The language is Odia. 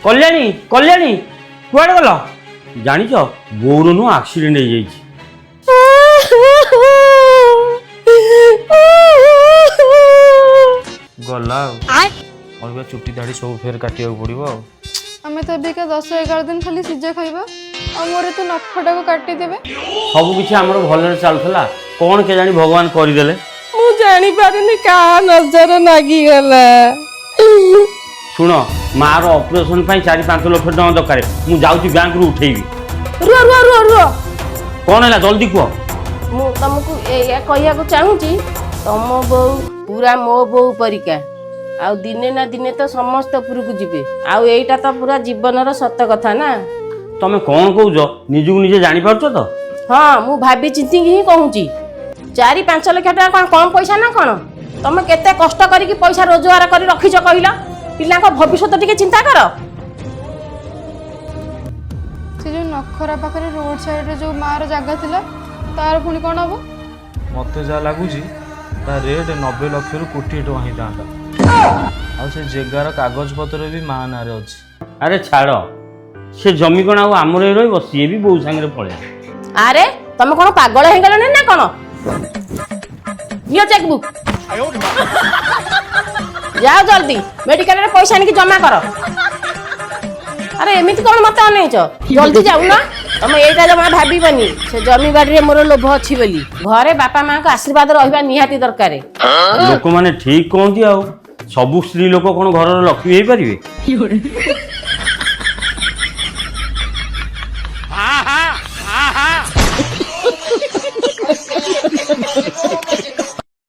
କଲ୍ୟାଣୀ, କଲ୍ୟାଣୀ, କୁଆଡ଼େ ଗଲ? ଜାଣିଛ, ବୋଉର ନୁହଁ ଆକ୍ସିଡେଣ୍ଟ ହେଇଯାଇଛି। ଗଲା ଆଉ, ଅବିକା ଚୁଟି ଦାଢ଼ି ସବୁ ଫେର କାଟିବାକୁ ପଡ଼ିବ ଆଉ। ଆମେ ତ ଏବେକା 10-11 ଦିନ ଖାଲି ସିଝା ଖାଇବା, ଆଉ ମୋର ତ ନଖଟାକୁ କାଟିଦେବେ। ସବୁ କିଛି ଆମର ଭଲରେ ଚାଲୁଥିଲା, କ'ଣ କେଜାଣି ଭଗବାନ କରିଦେଲେ। ମୁଁ ଜାଣିପାରୁନି କାହା ନଜର ଲାଗିଗଲା। ଶୁଣ, ମାର ଅପରେସନ ପାଇଁ 4-5 ଲକ୍ଷ ଟଙ୍କା ଦରକାର। ମୁଁ ଯାଉଛି ବ୍ୟାଙ୍କରୁ ଉଠେଇବି। ରୁହ ରୁହ ରୁହ ରୁହ। କ'ଣ ହେଲା? ଜଲ୍ଦି କୁହ। ମୁଁ ତମକୁ ଏଇଆ କହିବାକୁ ଚାହୁଁଛି, ତମ ବୋଉ ପୁରା ମୋ ବୋଉ ପରିକା। ଆଉ ଦିନେ ନା ଦିନେ ତ ସମସ୍ତେ ଉପରକୁ ଯିବେ, ଆଉ ଏଇଟା ତ ପୁରା ଜୀବନର ସତ କଥା ନା। ତମେ କ'ଣ କହୁଛ, ନିଜକୁ ନିଜେ ଜାଣିପାରୁଛ ତ? ହଁ, ମୁଁ ଭାବି ଚିନ୍ତିକି ହିଁ କହୁଛି। 4-5 ଲକ୍ଷ ଟଙ୍କା କ'ଣ କମ୍ ପଇସା ନା କ'ଣ? ତମେ କେତେ କଷ୍ଟ କରିକି ପଇସା ରୋଜଗାର କରି ରଖିଛ କହିଲ? ପିଲାଙ୍କ ଭବିଷ୍ୟତ ଟିକେ ଚିନ୍ତା କର। ସେ ଯୋଉ ନଖରା ପାଖରେ ରୋଡ ସାଇଡରେ ଯୋଉ ମାର ଜାଗା ଥିଲା, ତାର ପୁଣି କ'ଣ ହବ? ମୋତେ ଯାହା ଲାଗୁଛି, ତା ରେଟ୍ 90 ଲକ୍ଷରୁ କୋଟିଏ ଟଙ୍କା ହେଇଥାନ୍ତା। ଆଉ ସେ ଜେଗାର କାଗଜପତ୍ର ବି ମା ନାଁରେ ଅଛି। ଆରେ ଛାଡ଼, ସେ ଜମି କ'ଣ ଆଉ ଆମର ହିଁ ରହିବ? ସିଏ ବି ବୋଉ ସାଙ୍ଗରେ ପଳେଇବ। ଆରେ, ତମେ କ'ଣ ପାଗଳ ହେଇଗଲଣି ନା କ'ଣ? ନିଅ ଚେକବୁକ୍, ଯାଅ ଜଲ୍ଦି ମେଡିକାଲରେ ପଇସା ଆଣିକି ଜମା କର। ଆରେ, ଏମିତି କ'ଣ ମତେ ଅନେଇଛ? ଜଲ୍ଦି ଯାଉନ। ତମେ ଏଇଟା ଜମା ଭାବିବନି ସେ ଜମି ବାଡ଼ିରେ ମୋର ଲୋଭ ଅଛି ବୋଲି। ଘରେ ବାପା ମାଙ୍କ ଆଶୀର୍ବାଦ ରହିବା ନିହାତି ଦରକାର। ଲୋକମାନେ ଠିକ କହନ୍ତି ଆଉ, ସବୁ ସ୍ତ୍ରୀ ଲୋକ କ'ଣ ଘରର ଲକ୍ଷ୍ମୀ ହେଇପାରିବେ?